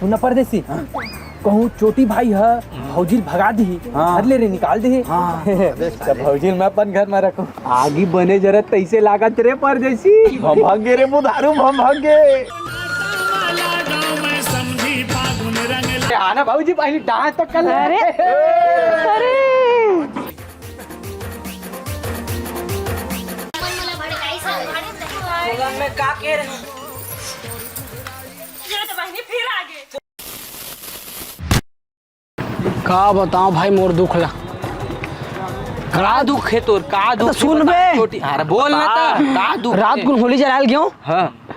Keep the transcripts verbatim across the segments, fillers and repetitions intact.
सुन ना परदेसी, कहूँ चोटी भाई ह भौजी ल भगा दिही, हाँ। घर ले रे निकाल दिही। हाँ। त भौजी ल मैं अपन घर म रखूँ। आगी बने जरत तइसे लागत रे परदेसी। हम भागे रे बुधारू, हम भागे। आना भौजी, पहली डांस तो कर ले। अरे, अरे। का बताओं भाई मोर दुख ला। का दुख हे तोर? का दुख तो हे? सुन बता, बे। छोटी, अरे बोल ना त, का दुख रात हे? कुन होली जलाल गेंव। हाँ।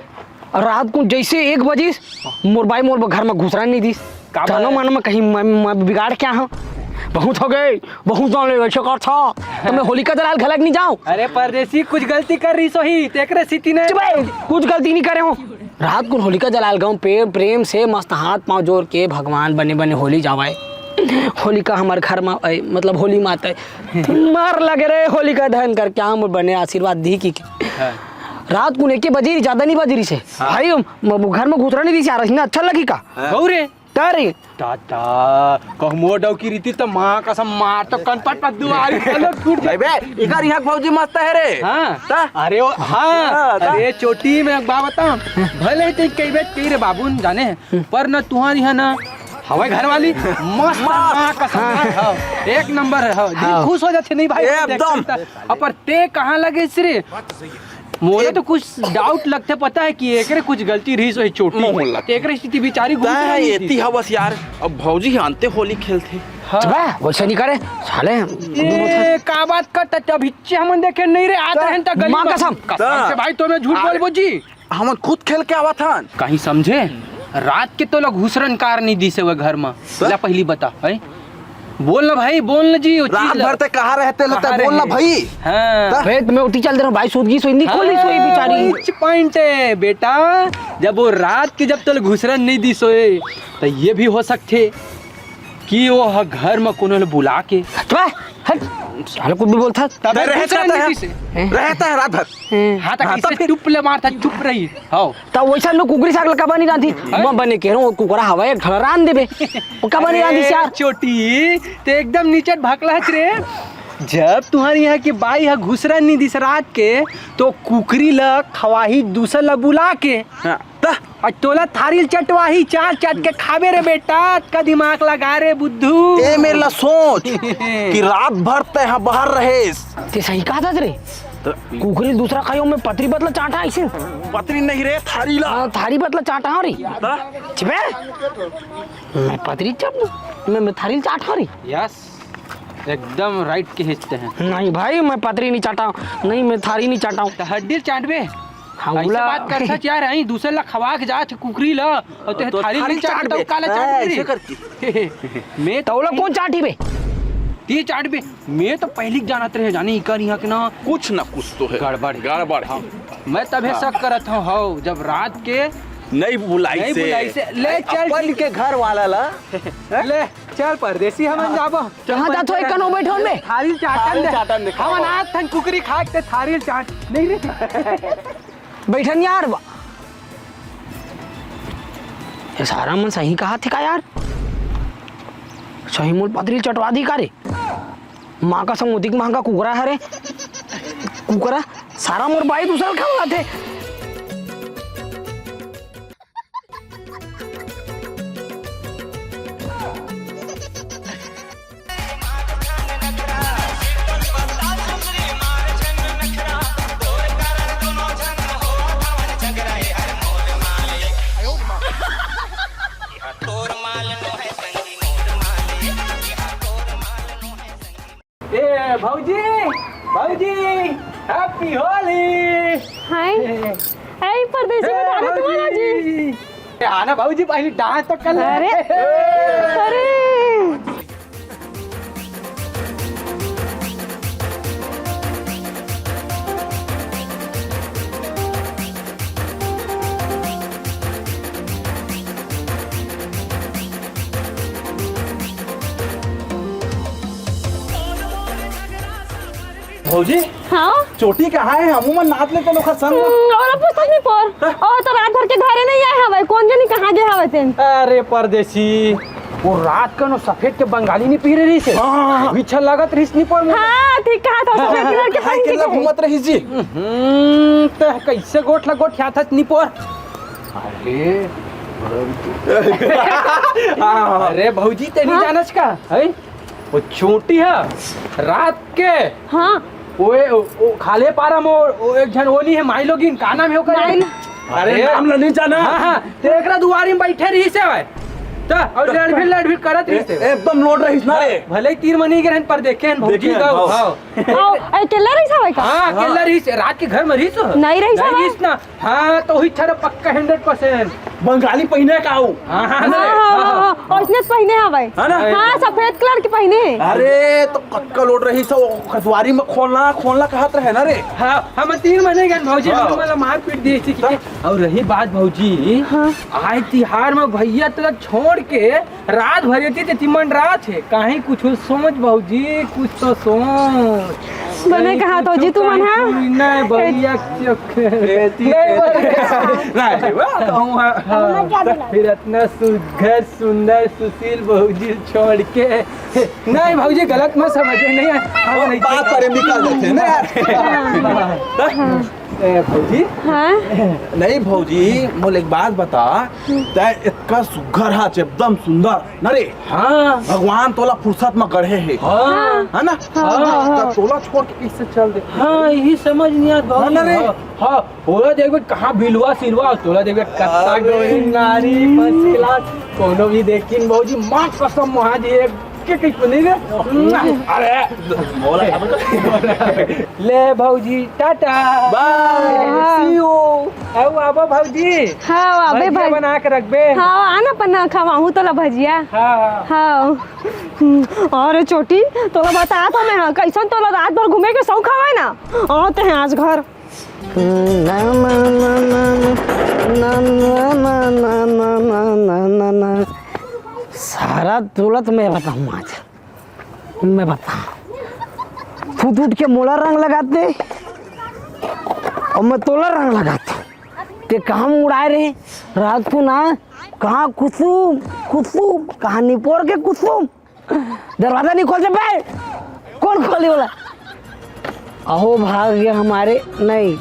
अउ रात कुन जइसे एक बजिस, मोर बाई मोर घर म घुसरा नइ दिस। काबर? जानो मानो मैं कहीं मैं, मैं बिगाड़ के आय हंव। बहुत हो गे, बहुत जान ले, वइसे करथा। त मैं होलिका जलाल घलक नइ जांव। अरे परदेसी, कुछ गलती कर रहिस होही, तेकरे सेती ने। चुप बे, कुछ गलती नइ करे हंव। रात कुन होलिका जलाल गेंव, प्रेम, प्रेम से मस्त हाथ पांव जोर के, भगवान बने बने होली जावय। होलिका हमर घर म अय, मतलब होली माता अय। मर लगे रे होलिका दहन करके, आम बने आशीर्वाद दिही कि। हाँ। रात कुन एके बजे रहिस, जादा नइ बजे रहिस हे। हाँ। भाई, म-, म-, घर म घुसरा नइ दिस यार, अइसने अच्छा लगही का? हाँ। गौरे। तारी। टाटा, कहूँ मोर डौकी रहितिस त माँ कसम मार तो कनपट पत दुआरी चलो टूट जाए। बे, इकर इहाँ भौजी मस्त हे रे। हाँ। त? अरे ओ, हाँ। हाँ, त? अरे चोटी में एक बात बताओ, भले ते कई बेर कही रे बाबू न जाने, पर न तुम्हारी है ना हवाई घर वाली मस्त, मस्त। माँ कसम, हाँ। हाँ, एक नंबर है, हाँ, दिल हाँ। खुश हो जाते नहीं भाई, एकदम। देखते ही त-, अब पर ते कहाँ लगे रे? मोला तो कुछ डाउट लगथे, पता है कि एकरे कुछ गलती रहिस होही चोटी। मोहन लगथे। एकरे स्थिति बिचारी घूम तैं रही थी। एती हवस यार, अब भौजी ह अंते होली खेलथे। हाँ। चुप बे, वइसे नइ करे, साले। ए, का बात करत हस? अभी हमन देखे नइ रे, आत रहेन त गली माँ म। कसम। कसम से भाई, तो मैं झूठ अरे। बोलबो जी। हमन खुद खेल के आवत हन। कहीं समझे? रात के तोला घुसरन कार नइ दिसे वो घर म। त? ला पहली बता, है? बोल ना भाई, बोल ना जी, वो चीज रात ला। भर ते कहाँ रहते ले, कहाँ ते बोल ना रहे? भाई। हाँ। त? बे, मैं उठी चल दे रहा हूँ भाई, सूत गई सोई, नहीं खोली सोई हाँ, बेचारी। Which point है बेटा, जब वो रात के जब तोला घुसरन नइ दिस होही, त ये भी हो सकथे कि वो ह घर म कोनो ल बुला के। चुप बे, हट, साले कुछ भी बोलथा। तब तैं रहता घुसरन नइ है, दिस होही। रहता है रात भर। हाँ, त हाँ, कइसे त फिर चुप ले मारथा, चुप रही। हाँ। त वइसन में कुकरी साग ल काबर नइ रांधी? हैं? मैं बने कह रहा हूँ, कुकरा हवय, एक ठन रांध देबे। वो काबर नइ रांधिस यार? चोटी, ते एकदम निचट भकला हच रे। जब तुम्हारी यहाँ की बाई ह घुसरन नइ दिस रात के, तो कुकरी ल खवाही दूसर ल बुला के। हाँ, त? अउ तोला थारी ल चटवाही, चाट चाट के खाबे रे बेटा, अतका दिमाग लगा रे बुद्धू। ए मेर ला सोच कि रात भर तैं ह बाहर रहेस। ते सही कहत हस रे। त कुकरी दूसरा खायो में पतरी बतला चाटा अइसे। पतरी नहीं रे, थारी ला। हाँ, थारी बतला चाटा हो रे। त? चुप बे। मैं पतरी चाट, मैं, मैं थारी चाट हो रे। Yes, एकदम right के हिस्से हैं। नहीं भाई, मैं पतरी नहीं चाटा हूँ। नहीं, मैं थारी नहीं चाटा हूँ। त हड्डी चाट बे। हाँ, अइसे उला। बात कर सच यार, अहीं दूसर ला खवा के जात कुकरी ला, अउ ते तो थारी थारी नहीं चाट चाट बे। त काला चाट हाँ, बे रे? ऐसे करके। मैं तो तोला कौन चाटी बे? ते चाट बे। मैं तो पहली जानत रहे जानी इकर यहाँ के ना कुछ ना कुछ तो है। गड़बड़। गड़बड़, हाँ। मैं तभे हाँ। शक करत हूँ, हौ, जब रात के नहीं बुलाई नहीं से। बुलाई से। ले चल अपन ठीक के घर वाला ला। ले चल परदेसी हमन जाबो। कहाँ जात हो एक कनो बैठो में? थारी चाटन थारी दे। चाटन दे, हमन खाओ। आज थन कुकरी खा के थारी चाट। नहीं रे। बैठन यार। ये सारा मन सही कहा थे का यार? सही मोर पतरी चटवा दी का रे? माँ का संग उतिक महंगा कुकरा हरे। कुकरा सारा मोर बाई दूसर खवाथे। ए भौजी, भौजी, Happy Holi। हाय। ए, ए परदेसी ए, बता रहे तुम्हारा जी। भौजी। ए, आना भौजी, पहले डांस तो कर ले। अरे, अरे। भौजी, हाँ? चोटी कहाँ है? हमू मन नाच लेते लोग संग। हम्म, और अब पूछत नहीं पर। हाँ? और तो रात भर के घरे नहीं आए हवे, कौन जनी कहाँ गे हवे तेन? अरे परदेसी, वो रात के नो सफेद के बंगाली नहीं पहरे रहिस हे। हाँ, हाँ, हाँ। बिच्छा लागत रहिस नहीं पर। हाँ, ठीक कहा था, सफेद कलर के हाय, पहन के केला गए। घूमत रहिस जी। हम्म, त कैसे गोठ ला गोठियाथस नहीं पर? अरे। हाँ, हाँ। अरे भौजी, ते नहीं हाँ? जानस का? हैं? वो चोटी है, रात के। हाँ। ओए, ओ, ओ, खाले पारा में वो, वो एक झन वो नहीं है, माई लोगिन, का नाम है ओकर? माई लो- अरे, अरे। नाम ल नहीं जाना। हाँ, हाँ, ते एकरा दुआरी में बैठे रहिस हे भाई। त, और लड़भिड़, लड़भिड़ करत रहिस हे। ए-, एकदम लोट रहिस ना रे। भले ही तीर मनी के रहन पर देखे हैं, भौजी देखे हैं, का, हाँ। हाँ। आओ, ए, अकेला रहिस हवे का? हाँ, अकेला हाँ। रहिस, रात के घर में रहिस हो। नहीं रहिस नहीं हवे। रहिस ना। हाँ, तो वही छर पक्का हंड्रेड परसेंट। बंगाली पहिने का आऊ? हाँ, हाँ, हाँ, हाँ, हाँ, हाँ, हाँ। और उसने तो पहिने हवे। है ना? हाँ, सफेद कलर के पहिने हे। अरे, तो कतका लोट रहिस हे, ओकर दुआरी में खोलना, खोलना कहत रहे ना रे। हाँ, हम तीन महीने गए भौजी, हाँ। हमन ला मारपीट दिए थी, ठीक है? हाँ। और रही बात भौजी, हाँ। आज तिहार में भैया तोला छोड़ के रात भर एती तेती मंडरात हे, काहीं कुछ सोच भौजी, कुछ तो सोच। बने कहा तो जी तुमन हा। नहीं भैया, चुप। एती नहीं, तेती। बने। नहीं, वो तो हूँ, हाँ। हाँ। फिर इतना सुघर, सुंदर, सुशील भौजी छोड़ के। नहीं भौजी, गलत मत समझे, नहीं, हम वो नहीं बात करे निकल जाते हैं ना यार। हाँ। ए, भौजी? हाँ? नहीं भौजी, मोला एक बात बता, तैं इतना सुघर हाच, एकदम सुंदर, ना रे? हाँ। भगवान तोला फुर्सत में गढ़े हे। हाँ। है ना? हाँ, हाँ, हाँ। त तोला छोड़ के कैसे चल दे? हाँ, यही समझ नहीं आता हाँ, ना रे? हाँ, हाँ, ओला देखबे कहाँ बिलवा सिलवा, तोला देखबे कत्ता अरे। गोरी नारी, first class, कोनो भी देखिन भौजी, माँ कसम वहाँ जी, एक के कहीं सुनी रे? अरे, मोला ले भौजी, टाटा। Bye, हाँ। See you। आओ, आबो भौजी। हाँ, आबे भजिया भाई। बना के रखबे। हाँ, आना पन्ना खवाहूँ तोला भजिया। हाँ, हाँ। हाँ। हम्म, अरे चोटी, तोला बतात हँव मैं, हाँ, कैसन तोला रात भर घूमे के शौक हवय ना? आओ ते हैं आज घर। सारा दौलत मैं बताऊँ आज। मैं बता, फूट उठ के मोला रंग लगाते और मैं तोला रंग लगाते। ते कहाँ मुड़ाए रे रात को ना, कहाँ कुसुम, कुसुम, कहाँ निपोर के कुसुम। दरवाजा नहीं खोलते बे, कौन खोली बोला? अहो भाग्य हमारे नहीं,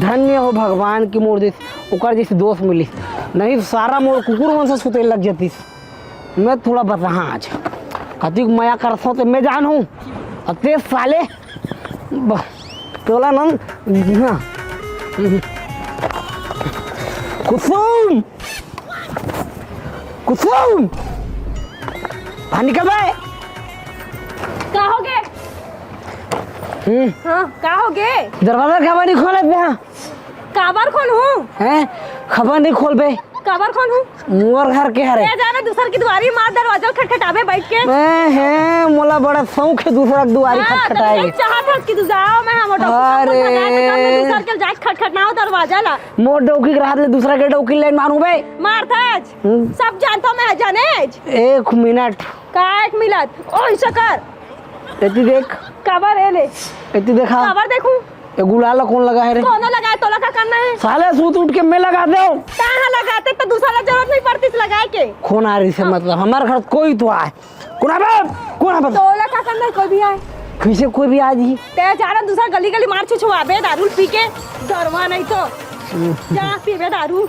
धन्य हो भगवान की मोर दिस, ओकर जैसे दोस्त मिली, नहीं सारा मोर कुकुर मन से सुते लग जातीस। मैं थोड़ा बताहा आज। कतिक मया करथों ते मैं जानहूँ। अते साले ब-, तोला नन हाँ। कुसुम! कुसुम! बाहर निकल बे। का हो गे? हम्म। हाँ, का हो गे? दरवाजा काबर नहीं खोलत बे? काबर खोलहूँ? हैं? काबर नहीं खोलबे? काबर खोलहूँ? मोर घर के हरे। ए, जाना दूसर की दुआरी मार, दरवाजा खटखटाबे बैठ के। ए, हे, मोला बड़ा शौक हे दूसरा के दुआरी हाँ, खटखटाए के। चाहत हस कि तू जाओ, मैं हमर डौकी अरे। भगाए के काम में दूसर के जाके खटखटाओ दरवाजा ला। मोर डौकी के रहत ले दूसरा के डौकी ले मारूं बे। मार था आज। हम्म। सब जानता मैं जाने आज। एक मिनट। का एक मिनट? ओ, ऐसा कर। एती देख। काबर ए ले? एती देखा। काबर देखूं? ए गुलाल ला कौन लगाए रे? कोनो लगाए, तोला का करना है? साले सूत उठ के मैं लगा देव। कहाँ लगाते तो दूसरा ला जरूरत नहीं पड़ती लगाए के। कौन आ रही से मतलब? हमारे घर कोई तो आए। कौन आवे? कौन आवे? तोला का करना है, कोई भी आए? कैसे कोई भी आ जी? ते जाना दूसरा गली गली मार छुछुआबे दारू पी के, डरवा नहीं तो। जा पीबे दारू।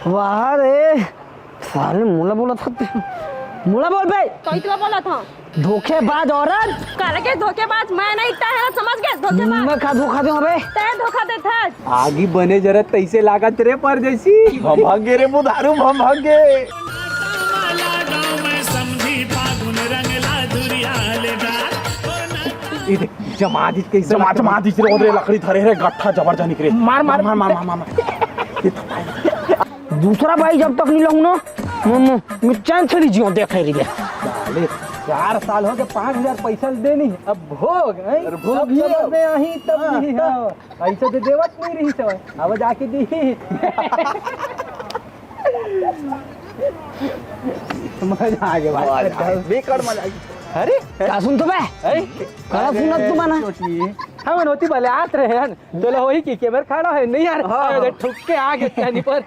वाह रे, साले मोला बोलत हते। मोला बोल बे। कोई तो बोलत हूँ। धोखेबाज औरत। काला के धोखेबाज, मैं नहीं इतना है, समझ गए? धोखेबाज। मैं का धोखा देव बे? तै धोखा देत हस। आगी बने जरत तैसे लागत रे परदेसी। हम भागे रे बुधारू, हम भागे। ये देख, जमा दिस कैसे जमा, लगता जमा है? दिस रे, ओदरे लकड़ी धरे रे, गट्ठा जबर जानिक रे। मार, मार। मार, मार, मार, मार, मार। ये तो भाई। दूसरा भाई जब तक नहीं लाऊं ना, मैं, मैं, मैं चैन से नहीं जियो, देख रही रे। साले, चार साल हो गए, पाँच हजार पैसा दे नहीं, अब भोग, हैं? अरे भोग अब ही समझ हो। में आही तब हाँ, नहीं हाँ। हो। ऐसे तो देवत नहीं रही सब, अब जाके दी। मजा आ गया भाई। मजा आ गया। बेकार मजा आ गया। अरे, का सुन तो बे? हैं? का सुनत तू बना? चोटी। हमन ओती बले आत रहे हन, तोला होही कि के मेर खड़ा हे, नहीं यार, हाँ। अरे, ठुक के आ गे तनी पर।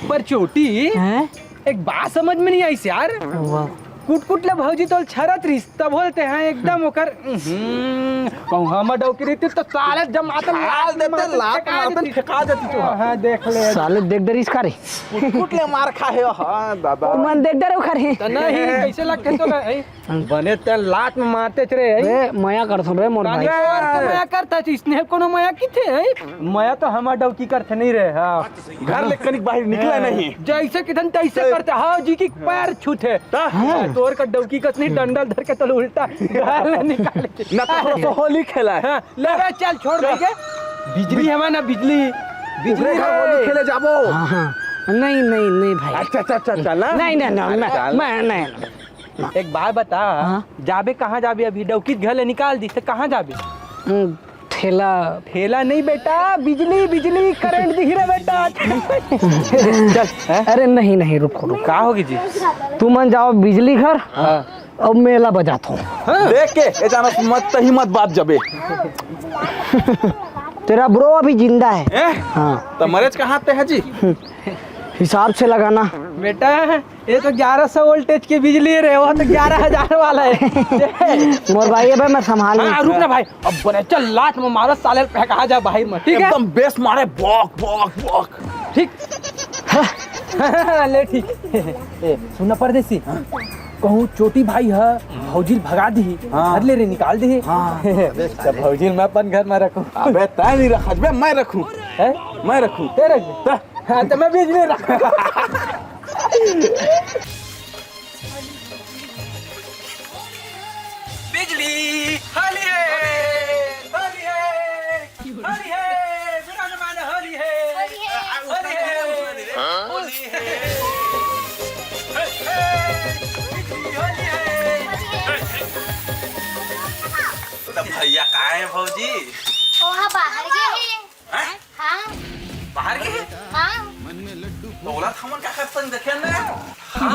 पर चोटी, हैं? एक बात समझ में नहीं आइस यार। वाह। कुटकुट ले भौजी तोल छरत रिस, तब बोलते हैं एकदम ओकर, उहुं, कहूँ हम डौकी रहिती तो साले जमातन लात मारते, लात फेंका मारते देती। फेंका देती तो। हाँ, देख ले। साले देख डरिस का रे? कुटकुट ले मार खा हे, हाँ दादा। तुमन देख डरे खा रे। तो नहीं, कैसे लगते तो नहीं? बने ते लात में मारते रे। रे, मया करथन रे मोर भाई। मया करता, इसने कोनो मया किथे है? मया तो हमार डौकी करथे नहीं रे, हाँ। घर ले कनिक बाहर निकला नहीं। जैसे किधन तैसे करथे, हाँ जी की पैर छूथे। हाँ। तोर का डौकी कस नहीं, डंडल धर के तोला उल्टा घर ले निकाले। ना तो होली खेला है। हाँ, ले रे, चल, छोड़ दे के। बिजली हवा ना, बिजली। बिजली घर होली खेले जाबो। हाँ, हाँ। नहीं, नहीं, नहीं भाई। अच्छा, अच्छा, अच्छा, चल ना। नहीं, नहीं, नहीं, मैं, चल। मैं, नहीं, नहीं। एक बात बता, हाँ? जाबे कहाँ जाबे? अभी डौकी घर ले निकाल दिस, कहाँ जाबे? हम्म, ठेला। ठेला नहीं बेटा, बिजली, बिजली, करंट दिही रे बेटा। चल, हैं? अरे नहीं, नहीं, रुको, रुको। का होगे जी? तुमन जाओ बिजली घर, हाँ। अब मेला बजात हो। हाँ। देख के, ए जाना मत, तही मत बात जबे। तेरा ब्रो अभी जिंदा है। हैं? हाँ। तो मरेज कहाँ ते है जी? हिसाब से लगाना। बेटा, ये तो ग्यारह सौ वोल्टेज की बिजली रे, वो तो ग्यारह हजार वाला है। मोर भाई, अबे मैं संभाल हाँ, नहीं। रुक ना भाई, अब बने चल लात में मारो साले, फेंका जा बाहर में, ठीक है? एकदम बेस मारे, बॉक, बॉक, बॉक। ठीक। ले ठीक। ए, सुन ना परदेसी, कहूँ चोटी भाई ह भौजी ल भगा दिही, हाँ। घर ले रे निकाल दिही। हाँ। तो भौजी ल मैं अपन घर में रखूँ। अबे तैं नहीं रखस बे, मैं रखूँ। हैं? मैं रखूँ। तेरे हाँ, तो मैं बिजली रख। बिजली, होली है, होली है, होली है, बुरा न मानो, होली है, होली है, होली है, होली है। हे, हे, बिजली, होली है। तो भैया कहाँ है भौजी? ओहा बाहर गे हे। हैं? हाँ। बाहर गे? हाँ। तो ओला हमन काखर संग देखेन ना? हाँ।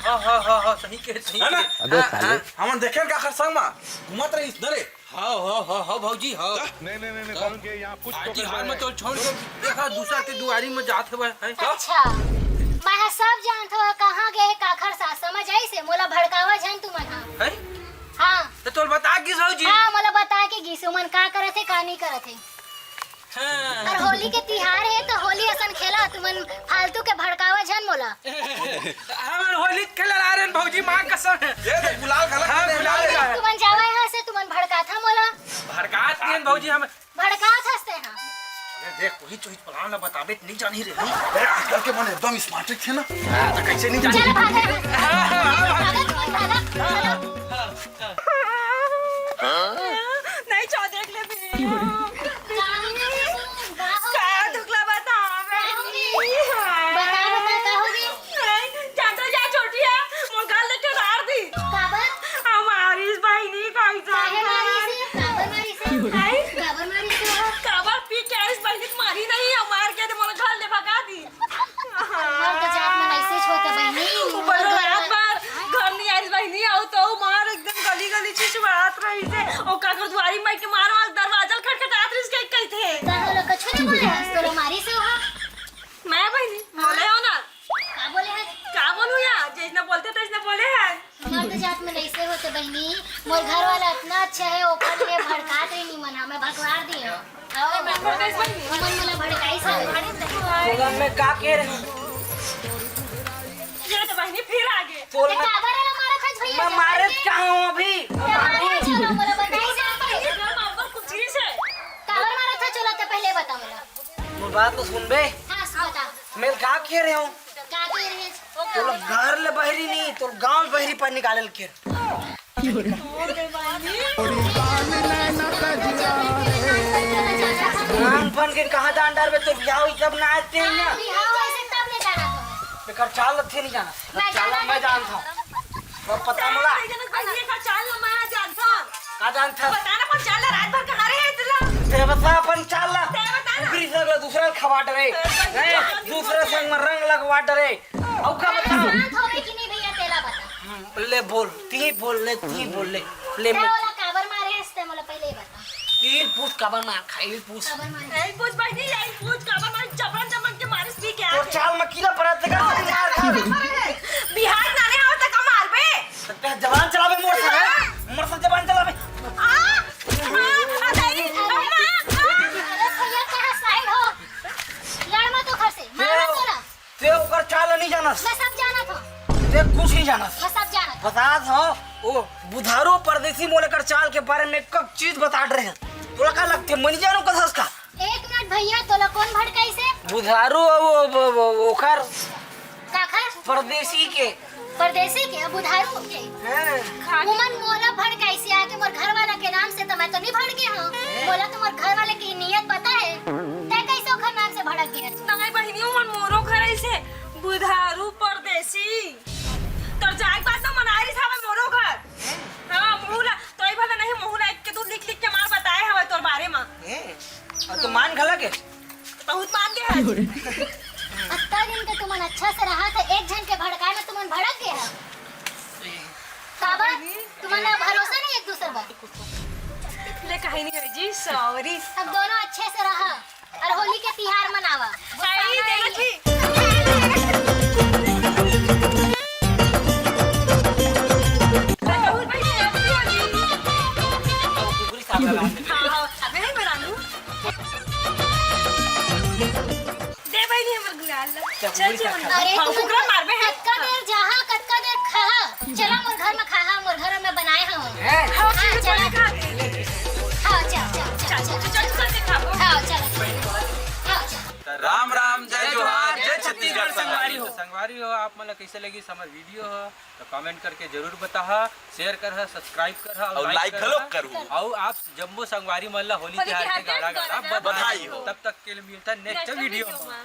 हाँ, हाँ, हाँ, हाँ, सही कहे, सही है ना? कहे। अबे हाँ, साले। हाँ। हमन देखेन काखर संग मा? घूमत रहिस, दरे। हाँ, हाँ, हाँ, हाँ, भौजी, हाँ। नहीं, नहीं, नहीं, नहीं, हाँ। कौन के यहाँ कुछ तो पार्टी गड़बड़ हाल में है। तो छोड़ के देखा, दूसरा के दुआरी में जात हवय, हैं? अच्छा। मैं ह सब जानत हव, कहाँ गे हे, काखर साथ, समझ आइस हे? मोला भड़कावा झन तुमन ह। हैं? हाँ। तो तोल बता किस भौजी? हाँ, मोला बता के गिस, उमन का करत हे, का नहीं करत हे। हाँ। और होली के तिहार हे, तो होली असन खेला, तुमन फालतू के भड़कावा झन मोला। हमन होली खेले ला रहे भौजी, माँ कसम। ये देख, गुलाल गलत हाँ, खेले गुलाल ला रहे। गलत। तुमन जावा यहाँ से, तुमन भड़काथा मोला। भड़कात नहीं भौजी, हम भड़कात हंसते हैं। अरे देख, कोई चीज प्लान ना बताबे, नहीं जानी रे। अरे आजकल के मन एकदम स्मार्ट थे ना। हाँ, तो कैसे नहीं जानी? चल भाग यहाँ से। भागो, तुम भागो, भागो। नहीं, चौ देख ले भी। का दुखला बता, बता, बता, का होगे? नहीं, जा तो जा, छोटी है, मोर गाल देख के गाड़ दी। काबर? हमारी इस बहिनी का इज्जत काहे मारी से? काबर मारी से? नहीं। काबर मारी से? काबर पी के इस बहिनी मारी नहीं, हमार के दे मोर घर ले भगा दी। हमर तो जात मन ऐसे होथे बहिनी। ऊपर रात भर घर नहीं आई बहिनी, आओ तो मार एकदम गली गली चिचवात रही से। ओ काकर दुआरी माई के मार वाल दरवाजा खटखटात रही से कहिथे। तोला कछु नहीं बोले हस, तोला मारी से ओहा। मैं बहिनी, बोले हो ना। का बोले हस? का बोलू यार, जैसना बोलते तैसना बोले हैं। हमर तो जात में ऐसे होथे बहिनी, मोर घर वाला इतना अच्छा है, ओकर लिए भड़कात रही नहीं मना, मैं भगवार दिए। आओ, हमन मोला भड़काई से। तोला मैं का कह रहे हूँ? ये तो बहिनी फिर आ गए। तोला ए, मैं काबर एला मारा था भैया? मैं मारे कहाँ हूँ अभी? काबर मारा था? मोला बताई से। ये घर में आपको कुछ चीज है। काबर मारा था? चलो तो पहले बता मोला। मोर बात तो सुन बे। हाँ, बता। मैं का कह रहे हूँ? का कह रहे हैं? तोला घर ले बहरी नहीं, तोला गांव ले बहरी पर निकाले ल केर। नानपन के कहाँ जान डारबे, तोर बिहाव होही तब ना आते हैं ना। बिहाव होही से तब नहीं जाना था। बेकार चाल लथे नहीं जाना। मैं चाल जाना मैं नहीं जानता हूँ। अब पता मोला। नहीं जानत भाई, ये का चाल ना मैं जानता हूँ। का जानता? बता ना, अपन चाल ला रात भर कहाँ रहे इतना? ते बता अपन चाल ला। ते बता ना। दूसरा, दूसरा खवा डरे। ते बता। हैं? दूसरा संग में रंग लगवा डरे। अउ का बता? साथ होवे कि नहीं भैया, तेला बता। हम्म, ले बोल, ती बोल ले, ती बोल ले। ले ते मैं ओला काबर मारे हस ते मोला पहले पूछ काबर मार खाई, पूछ। काबर मार? यही पूछ बहिनी, यही पूछ काबर मार? जबरन जबरन के मारिस पी के तोर आके। चाल में कीड़ा पड़ा, तेकर से मार खा। बिहार नाने आवत का मारबे? त जबान चलाबे मोर से, हैं? मोर से जबान चलाबे। आ! आ! आ! अरे भैया, कहाँ साइड हो? लड़ मत ओखर से, मार मत तोला। ते ओकर चाल नहीं जानस। मैं सब जानत हूँ। ते कुछ नहीं जानस। मैं सब जानत हूँ। बतात हूँ, वो बुधारू परदेसी मोला एकर चाल के बारे में एक चीज बता रहे हैं। तोला का लगते, मैं नहीं जानू कसस का। एक मिनट भैया, तोला कौन भड़काइसे? बुधारू, वो, वो, वो, ओकर काखर? परदेसी के। परदेसी के, बुधारू के। हाँ। उमन मोला भड़काइसे आके मोर घर वाला के नाम से, तो मैं तो नहीं भड़के हूँ। मोला तो मोर घर वाले की नीयत पता है। तै कैसे ओखर नाम से भड़क गया? नहीं बहिनी, उमन मोरो घर ऐसे बुधारू परदेसी। तोर जाए के बाद तो मनाए रही था मोरो घर। हाँ, मुहूला, तो ही भला नहीं, मुहूला एक के दू लिख लिख के मार बताए हवे तोर बारे में। ए, और तू मान घला के? बहुत मान गया है। अत्ता दिन के तुमन अच्छा से रहा था, एक जन के भड़काए में तुमन भड़क गए हो। काबर? तुमन ला भरोसा नहीं एक दूसर पर। ले, कहीं नहीं है जी, सॉरी। अब दोनों अच्छे से रहा और होली के तिहार मनावा। सही, गुस्सा देखो नहीं। जी। हाँ, हाँ, अबे नहीं बनानू। दे बहिनी हमर गुलाल ला। चल, चल, चल, चल। अरे, हाँ, तुम कुकरा मारबे है। कतका देर जहाँ, कतका देर खहा। चला मोर घर में खहा, मोर घर में बनाए हूँ। हैं? हाँ, हाँ, चल, चला। खा ले। हाँ, चल, चल, चल, चल, चल, चल। चल, चल, चल, खाबो। हाँ, चल। हाँ, चल। राम राम, जय जोहार, जय छत्तीसगढ़ संगवारी हो। संगवारी हो, आप मन ला कैसे लगी हमर वीडियो हो? तो कमेंट करके जरूर बताहा, शेयर करहा, सब्सक्राइब करहा और और लाइक लाइक घलो करहा। करू। और आप जम्मो संगवारी मन ला होली होली तिहार तिहार के के गाड़ा गाड़ा गाड़ा बधाई बधाई हो। हो। तब तक के लिए मिलता है नेक्स्ट नेक्स्ट वीडियो वीडियो में। में।